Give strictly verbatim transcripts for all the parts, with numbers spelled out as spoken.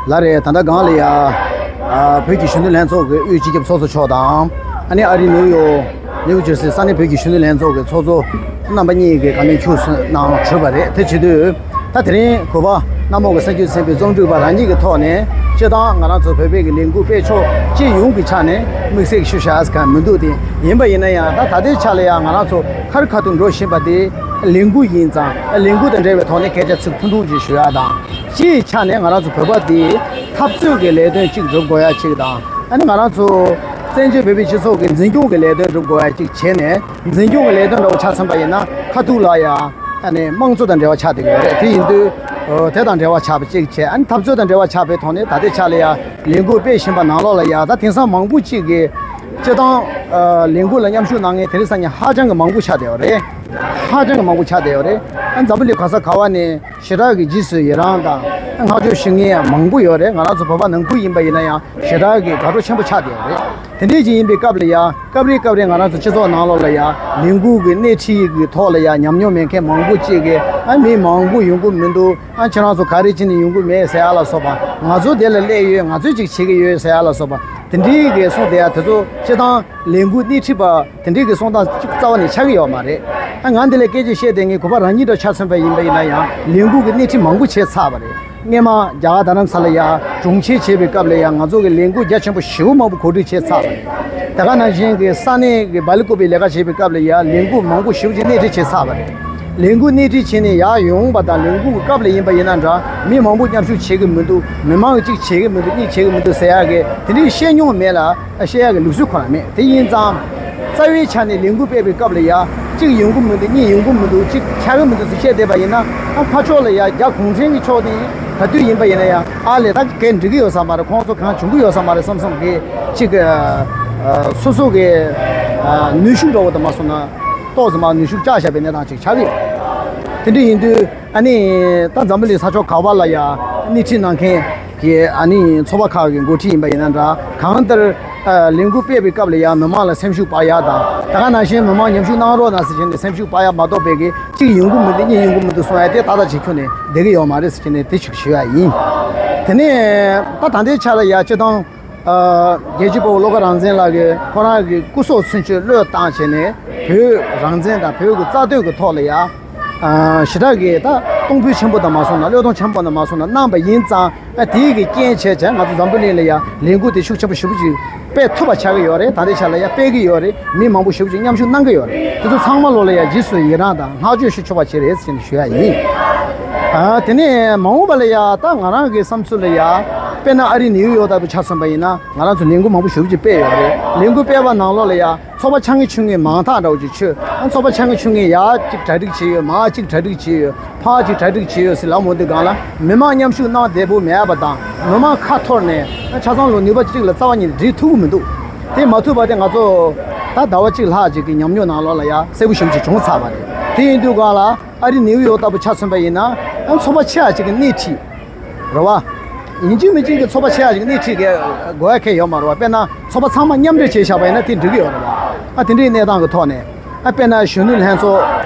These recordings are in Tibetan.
ལགས་རེད། ད་ལྟ་སྒང་ལ་ཡ། ཨ། བོད་ཀྱི་གཞོན་ནུ་ལྷན་ཚོགས་ཀྱི་དབུས་སྤྱི་ཁྱབ་ཚོགས་གཙོ་མཆོག་དང་། ཨ་ནི་ཨ་རི་ནིའུ་ཡོག་ནིའུ་ཇར་སི་ས་གནས་བོད་ཀྱི་གཞོན་ནུ་ལྷན་ཚོགས་ཀྱི་ཚོགས་གཙོ་རྣམ་པ་གཉིས་ཀྱིས་བཀའ་མོལ་ཕྱོགས་སུ་གནང་གྲུབ་པ་རེད། དེ་བྱེད་དུས། ད་དེ་རིང་གུས་པ་གནམ་འོག་གི་ས་འགུལ་ཚན་པའི་རྩོམ་སྒྲིག་པ་རང་ཉིད་ཀྱི་ཐོག་ནས་སྤྱི་བཏང་ང་རང་ཚོ་བོད་པའི་གི་ལས་འགུལ་སྤེལ་ཕྱོགས་སྤྱི་ཡོངས་ཀྱི་ཆ་ནས་དམིགས་བསལ་ཞུ་བྱ་གང་མི་འདུག་དེ་ཡིན་པ་ཡིན་ན་ཡང་། ད་ད་ལྟའི་ཆ་ལ་ཡང་ང་རང་ཚོ་ཁ་རི་ཁ་ཐུག་འགྲོ་བཞིན་པ་དེ་ལས་འགུལ་ཡིན་ཙང་། ལས་འགུལ་དང་འབྲེལ་བའི་ཐོག་ནས་སྐད་ཆ་ཚིག་ཐུང་ཐུང་ཅིག་ཞུ་ཡ་དང་། སྤྱིའི་ཆ་ནས་ང་རང་ཚོ་བོད་པ་དེ་འཐབ་རྩོད་ཀྱི་ལས་དོན་གཅིག་སྒྲུབ་དགོས་ཡ་གཅིག་དང་། ཨ་ནི་ང་རང་ཚོ་བཙན་བྱོལ་བོད་པའི་སྤྱི་ཚོགས་ཀྱི་འཛིན་སྐྱོང་གི་ལས་དོན་སྒྲུབ་དགོས་ཡ་གཅིག་བྱས་ནས། འཛིན་སྐྱོང་གི་ལས་དོན་འདྲ་བོ་ཆ་མཚོན་པ་ཡིན་ན། ཁ་ཐུག་ལ་ཡ། ཨ་ནི་དམངས་གཙོ་དང་འབྲེལ་བ་ཆགས་བསྡད་ཡོད་རེད། དེ་ཡིན་དུས། ཨོ། དེ་དང་འབྲེལ་བ་ཆགས་པ་གཅིག་བྱས། ཨ་ནི་འཐབ་རྩོད་དང་འབྲེལ་བ་ཆགས་པའི་ཐོག་ནས་ད་ལྟའི་ཆ་ལ་ཡ་ལས་འགུལ་སྤེལ་བཞིན་པ་ནང་ལོགས་ལ་ཡ། ད་དེང་སང་མང་པོ་གཅིག་གིས་སྤྱི་བཏང་། ཨ། ལས་འགུལ་ལ་མཉམ་ཞུགས་གནང་མཁན་དེ་རིང་སང་ཉིན་ཧ་ཅང་གི་མང་པོ་ཆགས་བསྡད་ཡོད་རེད། ཧ་ཅང་གི་མང་པོ་ཆགས་བསྡད་ཡོད་རེད། ཨ། འཛམ་བུ་གླིང་ག་ས་ག་བ་ནས་ཞེ་དྲག་གི་རྗེས་སུ་ཡི་རང་དང་བསྔགས་བརྗོད་ཞུ་མཁན་ཡང་མང་པོ་ཡོད་རེད། ང་རང་ཚོ་བོད་པ་ནང་ཁུལ་ཡིན་པ་ཡིན་ན་ཡང་ཞེ་དྲག་གི་དགའ་སྤྲོ་ཆེན་པོ་ཆགས་བསྡད་ཡོད་རེད། དེ་འདྲའི་ཅིག་ཡིན་པའི་སྐབས་ལ་ཡ། སྐབས་རེ་སྐབས་རེ་ང་རང་ཚོ་སྤྱི་ཚོགས་ནང་ལོགས་ལ་ཡ་ལས་འགུལ་གྱི་སྣེ་ཁྲིད་ཀྱི་ཐོག་ལ་ཡ་ཉམས་མྱོང་མེད་མཁན་མང་པོ་ཅིག་གིས། ཨ། མི་མང་པོ་ཡོང་གི་མི་འདུག་ཨ། ཁྱེད་རང་ཚོ་ག་རེ་བྱས་ནས་ཡོང་གི་མེད་ཟེར་ཡ་ལ་སོགས་པ། ང་ཚོ་དེ་ལ་སླེབས་ཡོད། ང་ཚོས་ཅིག་བྱེད་ཀྱི་ཡོད་ཟེར་ཡ་ལ་སོགས་པ། དེ་འདྲའི་གི་གསུངས་བསྡད་ཡ་དེ་ཚོ་སྤྱི་བཏང་ལས་འགུལ་སྣེ་ཁྲིད་པ་དེ་འདྲའི་གི་གསུང་སྟངས་ཅིག་རྩ་བ་ནས་ཆགས་ཀྱི་ཡོད་མ་རེད། ཨ། ང་འདི་ལ་སྐད་ཆ་བཤད་བསྡད་མཁན་གུས་པ་རང་ཉིད་འདྲ་ཆ་མཚོན་པ་ཡིན་པ་ཡིན་ན་ཡང་། ལས་འགུལ་གྱི་སྣེ་ཁྲིད་མང་པོ་བྱས་ཚར་བ་རེད། སྔོན་མ་རྒྱ་གར་རྡ་རམ་ས་ལ་ཡ་དྲུང་ཆེ་བྱེད་པའི་སྐབས་ལ་ཡ་ང་ཚོ་གི་ལས་འགུལ་རྒྱ་ཆེན་པོ་ཞེ་པོ་མང་པོ་གོ་སྒྲིག་བྱས་ཚར་བ་རེད། དེ་ག་ནང་བཞིན་གྱི་ས་གནས་ཀྱི་སྦེལ་ཀོབ་པའི་ལས་ཀ་བྱེད་པའི་སྐབས་ལ་ཡ་ལས་འགུལ་མང་པོ་ཞེ་པོ་ཅིག་སྣེ་ཁྲིད་བྱས་ཚར་བ་རེད། ལས་འགུལ་སྣེ་ཁྲིད་བྱས་ནས་ཡར་ཡོང་བ་དང་། ལས་འགུལ་གྱི་སྐབས་ལ་ཡིན་པ་ཡིན་ན་འདྲ། མི་མང་པོ་མཉམ་ཞུགས་བྱེད་ཀྱི་མི་འདུག་མི་མང་གཅིག་བྱེད་ཀྱི་མི་འདུག་གཉིས་བྱེད་ཀྱི་མི་འདུག་ཟེར་ཡག་གི་དེ་འདྲའི་བཤད་མྱོང་མེད་ལ། བཤད་ཡག་གི་ལུགས་སྲོལ་ཁོ་རང་མེད། དེ་ཡིན་ཙང་། རྩ་བའི་ཆ་ནས་ལས་འགུལ་སྤེལ་བའི་སྐབས་ལ་ཡ། གཅིག་ཡོང་གི་མི་འདུག་གཉིས་ཡོང་གི་མི་འདུག་གཅིག་ཆགས་ཀྱི་མི་འདུག་ཟེར་བཤད་བསྡད་པ་ཡིན་ན། ཨ། ཕར་ཕྱོགས་ལ་ཡ་རྒྱ་གུང་ཁྲན་གྱི་ཕྱོགས་ནས་ག་དུས་ཡིན་པ་ཡིན་ན་ཡང་། ཨ་ལས། ད་གས་འགྲིག་གི་ཡོད་ས་མ་རེད། ཁོང་ཚོ་གང་བྱུང་གི་ཡོད་ས་མ་རེད་བསམ་བསམ་གྱི་གཅིག་ཨ། སོ་སོ་གི། ཨ། ནུས་ཤུགས་འདྲ་བོ་དང་མ་སོང་ན། ཏོག་ཙམ་མ་ནུས་ཤུགས་བཅག་བཞག་པའི་གནས་སྟངས་ཅིག་ཆགས་ཀྱི་ཡོད། དེ་འདྲ་ཡིན་དུས། ཨ་ནི་ད་འཛམ་བུ་གླིང་ས་ཕྱོགས་ག་བ་ལ་ཡ་སྣེ་ཁྲིད་གནང་མཁན་གྱི། ཨ་ནི་ཚོགས་པ་ཁག་གི་འགོ་ཁྲིད་ཡིན་པ་ཡིན་ན་འདྲ། གང་ལྟར། ཨ། ལས་འགུལ་སྤེལ་བའི་སྐབས་ལ་ཡ་མི་མང་ལ་སེམས་ཤུགས་སྤར་ཡ་དང་། དེ་ག་ནང་བཞིན་མི་མང་མཉམ་ཞུགས་གནང་རོགས་གནང་ཟེར་བྱས་ནས་སེམས་ཤུགས་སྤར་ཡ་མ་གཏོགས་པའི་གི་གཅིག་ཡོང་གི་མི་འདུག་གཉིས་ཡོང་གི་མི་འདུག་གསུང་ཡ་དེ་ཏག་ཏག་ཅིག་ཁྱོན་ནས་བསྡད་ཀྱི་ཡོད་མ་རེད་ཟེར་བྱས་ནས་དེ་ཞིག་ཞུ་ཡ་ཡིན། དེ་ནས་ད་ད་ལྟའི་ཆ་ལ་ཡ་སྤྱི་བཏང་། ཨ། རྒྱལ་གཅེས་དཔའ་བོ་བློ་དགའ་རང་བཙན་ལགས་ཀྱིས་ཁོ་རང་གི་སྐུ་སྲོག་ཚུན་ཆད་བློས་བཏང་བྱས་ནས། བོད་རང་བཙན་དང་བོད་ཀྱི་རྩ་དོན་གྱི་ཐོག་ལ་ཡ། ཨ། ཞེ་དྲག་གི་ད་གཏོང་ཕོད་ཆེན་པོ་དང་མ་སོང་ན། བློས་གཏོང་ཆེན་པོ་དང་མ་སོང་ན་གནང་བ་ཡིན་ཙང་། ཨ། དེའི་གི་རྐྱེན་བྱས་བྱས་ང་ཚོ་འཛམ་བུ་གླིང་ལ་ཡ་ལས་འགུལ་དེ་ཤུགས་ཆེན་པོ་ཞེ་པོ་ཅིག་སྤེལ་ཐུབ་པ་ཆགས་ཀྱི་ཡོད་རེད། ད་ལྟའི་ཆ་ལ་ཡ་སྤེལ་གྱི་ཡོད་རེད། མི་མང་པོ་ཞེ་པོ་ཅིག་མཉམ་ཞུགས་གནང་གི་ཡོད་རེད། དེ་ཚོ་ཚང་མ་ལོ་ལ་ཡ་རྗེས་སུ་ཡི་རང་དང་བསྔགས་བརྗོད་ཞུ་ཆོག་པ་བྱས་རེད་ཟེར་ནས་ཞུ་ཡ་ཡིན། ཨ། དེ་ནས་མ་འོངས་པ་ལ་ཡ་ད་ང་རང་གི་བསམ་ཚུལ་ལ་ཡ། དཔེར་ན་ཨ་རི་ནིའུ་ཡོག་ལྟ་བུ་ཆ་མཚོན་པ་ཡིན་ན། ང་རང་ཚོ་ལས་འགུལ་མང་པོ་ཞེ་པོ་ཅིག་སྤེལ་ཡོད་རེད། ལས་འགུལ་སྤེལ་བ་ནང་ལོགས་ལ་ཡ་ཚོགས་པ་ཆ་ངེ་ཆུང་ངེ་མང་དག་འདྲ་བོ་ཅིག་ཆོད། ཨ། ཚོགས་པ་ཆ་ངེ་ཆུང་ངེ་ཡ་གཅིག་གྲ་སྒྲིག་བྱས་ཡོད། མར་གཅིག་གྲ་སྒྲིག་བྱས་ཡོད། ཕར་གཅིག་གྲ་སྒྲིག་བྱས་ཡོད་ཟེར་ལབ་མོ་འདི་སྒང་ལ་མི་མང་མཉམ་ཞུགས་གནང་བདེ་པོ་མེད་པ་དང་། མི་མང་ཁ་འཐོར་ནས། ཨ། ཆ་ཚང་ལོ་ནུས་པ་གཅིག་ལ་རྩ་བ་ཉིད་ནས་སྒྲིལ་ཐུབ་ཀྱི་མི་འདུག་དེ་མ་ཐུབ་པ་དེ་ང་ཚོ་ད་ཟླ་བ་གཅིག་ལྷག་ཅིག་གི་ཉམས་མྱོང་ནང་ལོགས་ལ་ཡ་གསལ་པོ་ཞེ་པོ་ཅིག་བྱུང་ཚར་བ་རེད། དེ་ཡིན་དུས་སྒང་ལ་ཨ་རི་ནིའུ་ཡོག་ལྟ་བུ་ཆ་མཚོན་པ་ཡིན་ན། ཨ། ཚོགས་པ་ཆེ་བ་ཅིག་གི་སྣེ་ཁྲིད། རེད་བ། ཡིན་གཅིག་མིན་གཅིག་གི་ཚོགས་པ་ཆེ་བ་ཞིག་སྣེ་ཁྲིད་དགོས་ཡ་གང་ཡང་ཡོད་མ་རེད་བ། དཔེར་ན་ཚོགས་པ་ཚང་མ་མཉམ་འབྲེལ་བྱས་བཞག་པ་ཡིན་ན་དེ་འགྲིག་གི་ཡོད་རེད་བ། ཨ། དེ་འདྲའི་གནས་སྟངས་ཀྱི་ཐོག་ནས། ཨ། དཔེར་ན་གཞོན་ནུ་ལྷན་ཚོགས་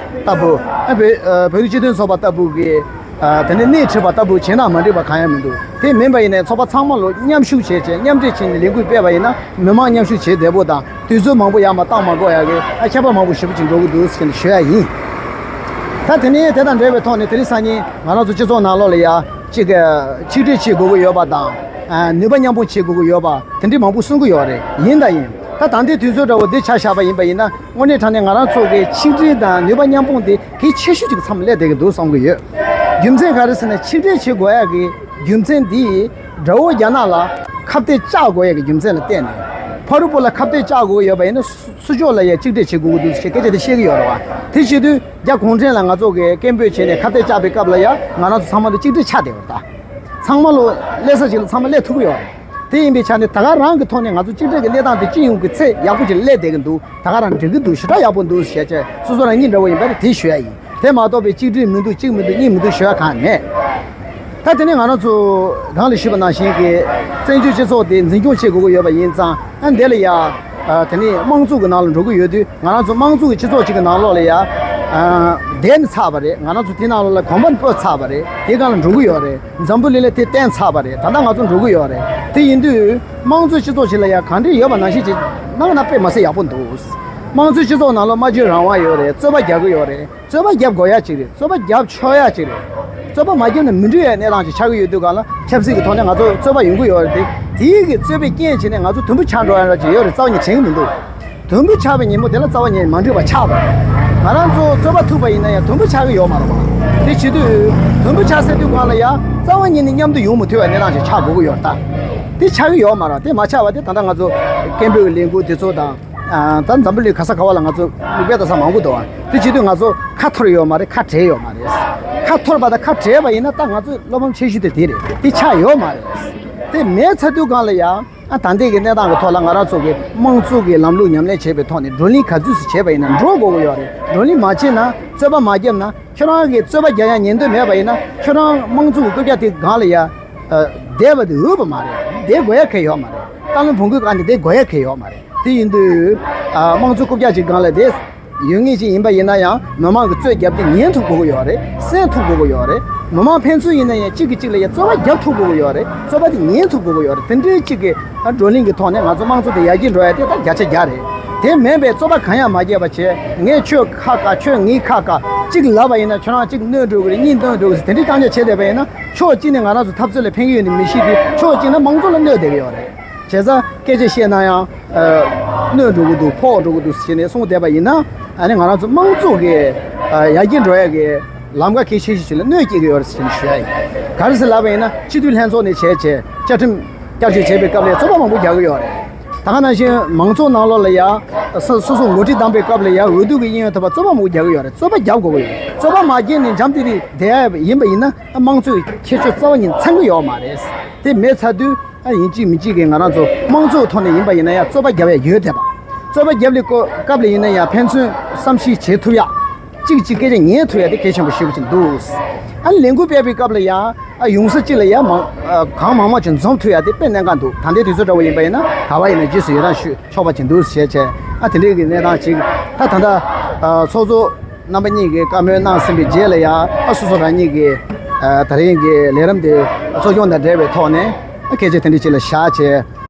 ལྟ་བུ། ཨ། བོད། ཨ། བོད་རིགས་སྤྱི་མཐུན་ཚོགས་པ་ལྟ་བུ་གི། ཨ། དེ་ནས་སྣེ་ཁྲིད་པ་ལྟ་བུ་བྱས་ན་མ་འགྲིག་པ་གང་ཡང་མི་འདུག་དེ་མིན་པ་ཡིན་ན་ཚོགས་པ་ཚང་མ་ལོ་མཉམ་ཞུགས་བྱས་བྱས། མཉམ་འབྲེལ་བྱས་ནས་ལས་འགུལ་སྤེལ་བ་ཡིན་ན། མི་མང་མཉམ་ཞུགས་བྱེད་བདེ་པོ་དང་། དུས་ཚོད་མང་པོ་ཡར་མར་བཏང་མ་དགོས་ཡ་གི། ཨ། ཁྱད་པར་མང་པོ་ཞེ་པོ་ཅིག་འགྲོ་གི་འདུག་ཟེར་ནས་ཞུ་ཡ་ཡིན། ད་དེ་ནས་དེ་དང་འབྲེལ་བའི་ཐོག་ནས་དེ་རིང་སང་ཉིན་ང་རང་ཚོ་སྤྱི་ཚོགས་ནང་ལོགས་ལ་ཡ་གཅིག་གི་ཆིག་སྒྲིལ་བྱེད་དགོས་ཀྱི་ཡོད་པ་དང་། ཨ། ནུས་པ་མཉམ་སྤུངས་བྱེད་དགོས་ཀྱི་ཡོད་པ། དེ་འདྲའི་མང་པོ་གསུང་གི་ཡོད་རེད། ཡིན་དང་ཡིན། ད་ད་ལྟའི་དུས་ཚོད་འདྲ་བོ་འདི་ཆ་བཞག་པ་ཡིན་པ་ཡིན་ན། དངོས་གནས་དྲང་གནས་ང་རང་ཚོ་གི་ཆིག་སྒྲིལ་དང་ནུས་པ་མཉམ་སྤུངས་དེ་གལ་ཆེ་ཤོས་ཅིག་གི་མཚམས་སླེབས་བསྡད་ཀྱི་འདུག་བསམ་གྱི་ཡོད། རྒྱུ་མཚན་ག་རེ་ཟེར་ན། ཆིག་སྒྲིལ་བྱེད་དགོས་ཡ་གི་རྒྱུ་མཚན་འདི། དགྲ་བོ་རྒྱ་ནག་ལ་ཁ་གཏད་བཅག་དགོས་ཡ་གི་རྒྱུ་མཚན་ལ་བརྟེན་ནས། ཕ་རུ་པོ་ལ་ཁ་གཏད་བཅག་དགོས་ཡོད་པ་ཡིན་ན། སུ་སུ་ཕྱོགས་ལ་ཡ་གཅིག་སྒྲིལ་བྱེད་དགོས་ཀྱི་འདུག་ཞེས་སྐད་ཆ་དེ་བཤད་ཀྱི་ཡོད་རེད་བ། དེ་བྱེད་དུས་རྒྱ་གུང་ཁྲན་ལ་ང་ཚོ་གིས་སྐད་འབོད་བྱས་ནས་ཁ་གཏད་བཅག་པའི་སྐབས་ལ་ཡ། ང་རང་ཚོ་ཚང་མ་ལོ་གཅིག་སྒྲིལ་ཆགས་བསྡད་ཡོད་རེད་ད། ཚང་མ་ལོ་སླེབས་ས་ཅིག་ལ་ཚང་མ་སླེབས་ཐུབ་ཀྱི་ཡོད་རེད། དེ་ཡིན་པའི་ཆ་ནས་ད་ག་རང་གི་ཐོག་ནས་ང་ཚོ་གཅིག་སྒྲིལ་གྱི་གནས་སྟངས་དེ་སྤྱི་ཡོངས་ཀྱི་ཚད་ཡག་པོ་ཅིག་སླེབས་བསྡད་ཀྱི་འདུག་ད་ག་རང་འགྲིག་གི་འདུག་ཞེ་དྲག་ཡག་པོ་འདུག་ཞེས་བྱས། སོ་སོ་རང་ཉིད་འདྲ་བོ་ཡིན་པ་རེད། དེ་ཞུ་ཡ་ཡིན། དེ་མ་གཏོགས་པའི་གཅིག་སྒྲིལ་མི་འདུག་གཅིག་མི་འདུག་གཉིས་མི་འདུག་ཞུ་ཡ་གང་མེད། ད་དེ་ནས་ང་རང་ཚོ་སྒང་ལ་ཞུས་པ་ནང་བཞིན་གྱི་བཙན་བྱོལ་སྤྱི་ཚོགས་དེ་འཛིན་སྐྱོང་བྱེད་དགོས་ཀྱི་ཡོད་པ་ཡིན་ཙང་། ཨ། འདི་ལ་ཡ། ཨ། དེ་ནས་དམངས་གཙོ་གི་ནང་ལ་འགྲོ་གི་ཡོད་དུས། ང་རང་ཚོ་དམངས་གཙོ་གི་སྤྱི་ཚོགས་གཅིག་གི་ནང་ལོགས་ལ་ཡ། ཨ། བསྡད་ནས་ཚར་བ་རེད། ང་རང་ཚོ་དེ་ནང་ལོགས་ལ་གོམ་པ་སྤོས་ཚར་བ་རེད། དེ་སྒང་ལ་འགྲོ་གི་ཡོད་རེད། འཛམ་བུ་གླིང་ལ་དེ་བསྟན་ཚར་བ་རེད། ད་ལྟ་ང་ཚོ་འགྲོ་གི་ཡོད་རེད། དེ་ཡིན་དུས་དམངས་གཙོའི་སྤྱི་ཚོགས་ཤིག་ལ་ཡ་གང་འདྲ་ཡོད་པ་ནང་བཞིན་ཅིག་གནང་ན་དཔེ་མ་སྲིད་ཡག་པོ་འདུག། དམངས་གཙོའི་སྤྱི་ཚོགས་ནང་ལོགས་སྨྲ་བརྗོད་རང་དབང་ཡོད་རེད། རྩོད་པ་རྒྱག་གི་ཡོད་རེད། རྩོད་པ་རྒྱབ་དགོས་ཡ་ཅིག་རེད། རྩོད་པ་རྒྱབ་ཆོག་ཡ་ཅིག་རེད། རྩོད་པ་མ་བརྒྱབ་ན་མི་འགྲིག་ཡ་གནས་སྟངས་ཅིག་ཆགས་ཀྱི་ཡོད་དུས་སྒང་ལ་ཆབ་སྲིད་ཀྱི་ཐོག་ནས་ང་ཚོ་རྩོད་པ་ཡོང་གི་ཡོད་རེད་དེ། དེའི་གི་རྩོད་པའི་རྐྱེན་བྱས་ནས་ང་ཚོ་དུམ་བུ་ཆགས་འགྲོ་ཡ་འདྲ་ཅིག་ཡོད་རེད། རྩ་བ་ཉིད་དྲན་གྱི་མི་འདུག། དུམ་བུ་ཆགས་པའི་ཉིན་མོ་དེ་ལ་རྩ་བ་ཉིད་མ་འགྲིག་པ་ཆགས་པ་རེད། ང་རང་ཚོ་རྩོད་པ་ཐུག་པ་ཡིན་ན་ཡང་དུམ་བུ་ཆགས་ཀྱི་ཡོད་མ་རེད་པ། དེ་བྱེད་དུས་དུམ་བུ་ཆགས་སའི་དུས་སྒང་ལ་ཡང་རྩ་བ་ཉིད་ནས་མཉམ་དུ་ཡོང་མི་ཐུབ་པའི་གནས་སྟངས་ཅིག་ཆགས་དགོས་ཀྱི་ཡོད་རེད་ད། དེ་ཆགས་ཀྱི་ཡོད་མ་རེད། དེ་མ་ཆགས་པ་དེ་ད་ལྟ་ང་ཚོ་སྐད་འབོད་ཀྱི་ལས་འགུལ་དེ་ཚོ་དང་། ཨ། ད་འཛམ་བུ་གླིང་ག་ས་ག་བ་ལ་ང་ཚོ་མིག་དཔེ་ལྟ་ས་མང་པོ་འདུག་ཨ། དེ་བྱེད་དུས་ང་ཚོ་ཁ་འཐོར་ཡོད་མ་རེད། ཁ་བྲལ་ཡོད་མ་རེད། ཁ་འཐོར་བ་དང་ཁ་བྲལ་བ་ཡིན་ན་ད་ང་ཚོ་བློ་ཕམ་ཆེ་ཤོས་དེ་དེ་རེད། དེ་ཆགས་ཡོད་མ་རེད། དེ་མེད་ཚར་དུས་སྒང་ལ་ཡང་ཨ། ད་ལྟའི་གི་གནས་སྟངས་ཀྱི་ཐོག་ལ་ང་རང་ཚོ་གི་དམངས་གཙོ་གི་ལམ་ལུགས་ཉམས་ལེན་བྱེད་པའི་ཐོག་ནས་བགྲོ་གླེང་ག་ཚོད་ཅིག་བྱས་པ་ཡིན་ན་འགྲོ་དགོས་ཀྱི་ཡོད་རེད། བགྲོ་གླེང་མ་བྱས་ན་རྩོད་པ་མ་བརྒྱབ་ན། ཁྱོད་རང་གིས་རྩོད་པ་རྒྱག་ཡ་ཉན་འདོད་མེད་པ་ཡིན་ན། ཁྱོད་རང་དམངས་གཙོ་གི་རྐུབ་བཀྱག་དེ་སྒང་ལ་ཡ། ཨ། བསྡད་པ་དེ་འོས་པ་མ་རེད། བསྡད་དགོས་ཡ་གང་ཡོད་མ་རེད། ཏཱ་ལའི་བོང་གུའི་སྒང་ནས་བསྡད་དགོས་ཡ་གང་ཡོད་མ་རེད། དེ་ཡིན་དུས། ཨ། དམངས་གཙོ་རྐུབ་བཀྱག་ཅིག་སྒང་ལ་བསྡད་ཡོད་ངེས་ཅིག་ཡིན་པ་ཡིན་ན་ཡང་། མི་མང་གི་རྩོད་རྒྱབ་དེ་ཉན་ཐུབ་དགོས་ཀྱི་ཡོད་རེད། གསན་ཐུབ་དགོས་ཀྱི་ཡོད་རེད། མི་མང་ཕན་ཚུན་ཡིན་ན་ཡང་གཅིག་གིས་གཅིག་ལ་ཡ་རྩོད་པ་རྒྱབ་ཐུབ་དགོས་ཀྱི་ཡོད་རེད། རྩོད་པ་དེ་ཉན་ཐུབ་དགོས་ཀྱི་ཡོད་རེད། དེ་འདྲའི་གཅིག་གི། ཨ། བགྲོ་གླེང་གི་ཐོག་ནས་ང་ཚོ་དམངས་གཙོ་དེ་ཡར་རྒྱས་འགྲོ་ཡ་དེ་ད་བརྒྱ་ཆ་བརྒྱ་རེད། དེ་མིན་པའི་རྩོད་པ་གང་ཡང་མ་བརྒྱབ་པ་བྱས། ངས་ཁྱོད་ཁ་བཀག། ཁྱོད་ངའི་ཁ་བཀག། གཅིག་ལབ་པ་ཡིན་ན་ཁྱོད་རང་གཅིག་གནོད་འགྲོ་གི་རེད། གཉིས་གནོད་འགྲོ་གི་རེད། དེ་འདྲའི་རྐྱང་རྐྱང་བྱས་བསྡད་པ་ཡིན་ན། ཕྱོགས་གཅིག་ནས་ང་རང་ཚོ་འཐབ་རྩོད་ལ་ཕན་གྱི་ཡོད་ནི་མི་ཤེས་དུས། ཕྱོགས་གཅིག་ནས་དམངས་གཙོ་ལ་གནོད་བསྡད་ཀྱི་ཡོད་རེད། བྱས་ཙང་སྐད་ཆ་བཤད་ན་ཡང་། ཨ། གནོད་འགྲོ་གི་འདུག། ཕོག་འགྲོ་གི་འདུག་ཟེར་ནས་གསུངས་བསྡད་པ་ཡིན་ན། ཨ་ནི་ང་རང་ཚོ་དམངས་གཙོ་གི། ཨ། ཡར་རྒྱས་འགྲོ་ཡ་གི་ལམ་ཁ་གལ་ཆེ་ཤོས་ཤིག་ལ་གནོད་སྐྱེལ་གྱི་ཡོད་རེད་ཟེར་ནས་ཞུ་ཡ་ཡིན། ག་རེ་ཟེར་ལབ་པ་ཡིན་ན། སྤྱི་འཐུས་ལྷན་ཚོགས་ནས་བྱས་བྱས་བཅའ་ཁྲིམས་བསྐྱར་བཅོས་བྱེད་པའི་སྐབས་ལ་རྩོད་པ་མང་པོ་རྒྱག་གི་ཡོད་རེད། ད་ག་ནང་བཞིན་མང་ཚོགས་ནང་ལོགས་ལ་ཡ། སོ་སོ་སོ་ངོ་སྤྲོད་བཏང་པའི་སྐབས་ལ་ཡ། འོས་བསྡུ་གི་དབྱིན་ཡོལ་ཐོབ་པ་རྩོད་པ་མང་པོ་རྒྱག་གི་ཡོད་རེད། རྩོད་པ་རྒྱབ་དགོས་ཀྱི་ཡོད་རེད། རྩོད་པ་མ་རྒྱབ་ནས་འཇམ་ཏིག་ཏིག་བསྡད་ཡ་ཡིན་པ་ཡིན་ན། དམངས་གཙོའི་ཁྱད་ཆོས་རྩ་བ་ཉིད་ཚང་གི་ཡོད་མ་རེད། དེ་མེད་ཚར་དུས། ཨ། ཡིན་གཅིག་མིན་གཅིག་གིས་ང་རང་ཚོ་དམངས་གཙོའི་ཐོག་ནས་ཡིན་པ་ཡིན་ན་ཡང་རྩོད་པ་རྒྱབ་ཡ་ཡོད་བསྡད་པ། རྩོད་པ་རྒྱབ་ལས་སྐབས་ལ་ཡིན་ན་ཡང་ཕན་ཚུན་བསམ་ཤེས་བྱེད་ཐུབ་ཡ། གཅིག་གཅིག་སྐད་ཆ་ཉན་ཐུབ་ཡ་དེ་གལ་ཆེན་པོ་ཞེ་པོ་ཅིག་འདུག། ཨ་ནི་ལས་འགུལ་སྤེལ་བའི་སྐབས་ལ་ཡང་། ཨ། ཡོང་ས་གཅིག་ལ་ཡང་མང་། ཨ། གང་མང་མང་ཅིག་འཛོམས་ཐུབ་ཡ་དེ་དཔེ་གནད་འགག་འདུག། ད་ལྟའི་དུས་ཚོད་འདྲ་བོ་ཡིན་པ་ཡིན་ན་ག་བ་ཡིན་ན་རྗེས་སུ་ཡི་རང་ཞུ་ཆོག་པ་ཅིག་འདུག་ཟེར་བྱས། ཨ། དེ་འདྲའི་གི་གནས་སྟངས་ཅིག། ད་ད་ལྟ། ཨ། ཚོགས་གཙོ་རྣམ་པ་གཉིས་ཀྱིས་བཀའ་མོལ་གནང་ཟིན་པའི་རྗེས་ལ་ཡང་། ཨ། སོ་སོ་རང་ཉིད་ཀྱི། ཨ། ད་རིང་གི་ལས་རིམ་དེ་གཙོ་སྐྱོང་དང་འབྲེལ་བའི་ཐོག་ནས། ཨ། སྐད་ཆ་དེ་འདྲ་ཅིག་ལ་བཞག་བྱས།